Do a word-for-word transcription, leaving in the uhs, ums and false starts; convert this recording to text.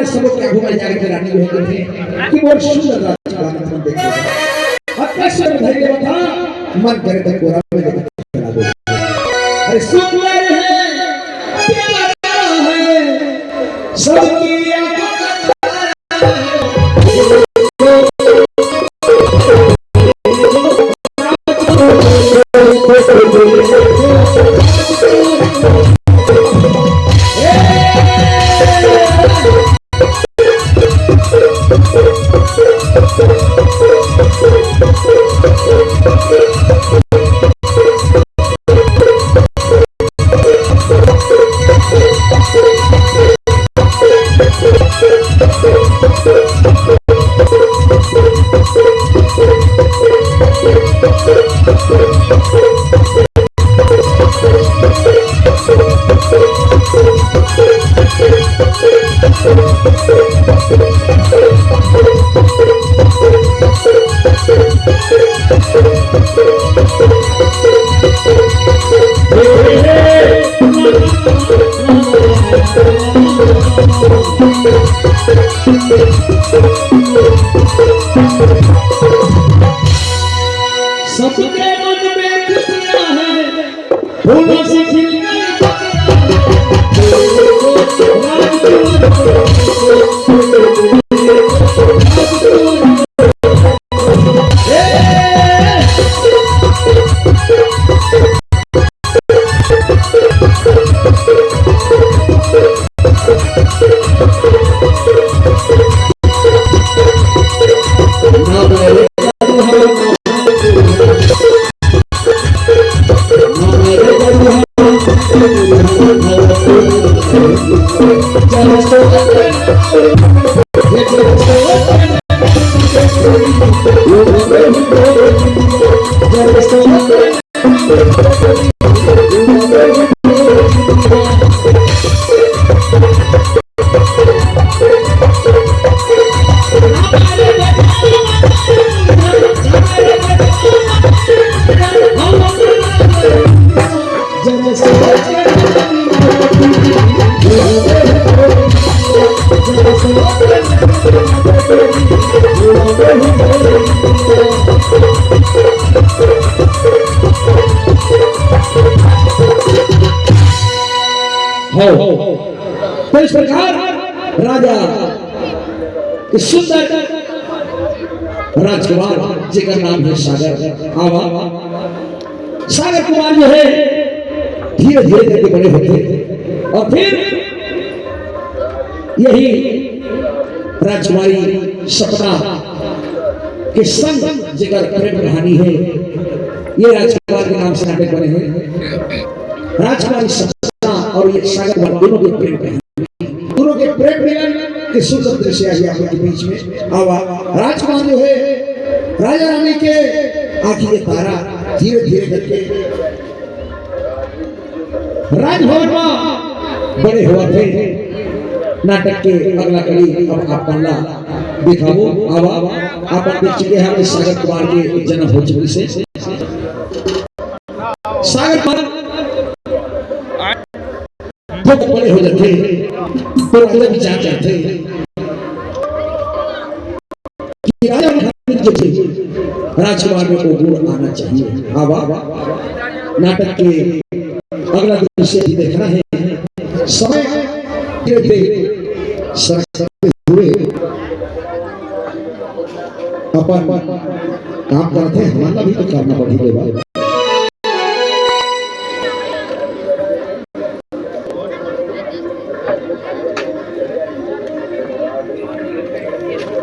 सब लोग के आगू में जाके रानी जो है, देखे कि बहुत सुंदर राजकुमार मन देख लेगा। अब कैसे धैर्य बता, मन करे तो कोरा में लेके चला दो। अरे सुंदर है, प्यारा है, सबकी आंखों का तारा है। सबके मन में खुशियां हैं, फूलों से खिल गई। हो। तो इस प्रकार राजा के सुंदर राजकुमार, जेकर नाम है सागर, आवा, सागर कुमार जो है, धीरे-धीरे करके बड़े होते हैं और फिर यही राजकुमारी सपना के संग जेकर प्रेम कहानी है, ये राजकुमार के नाम से नाटक बने हैं। राजकुमारी सपना और ये सागर कुमार दोनों के प्रेम कहानी, दोनों के प्रेम मिलन के सुंदर दृश्य आज आप लोग के बीच में। अब राजकुमार जो है, राजा रानी के आँखी के तारा धीरे-धीरे करके राजभवन में बड़े होवत हे। नाटक के अगला कड़ी अब आप मन ला दिखाबो। आवा, आप मन देख चुके हैं, हमर सागर कुमार के जन्म हो चुके से। सागर कुमार बहुत बड़े हो जाते, तो राजा विचार करते कि राजा खातिर जो थे, राजकुमार में वो गुण आना चाहिए। आवा, नाटक के अगला दृश्य भी देखना है। समय के थे सरकते हुए अपन काम करते हैं, हमारा भी तो करना पड़ी देवा।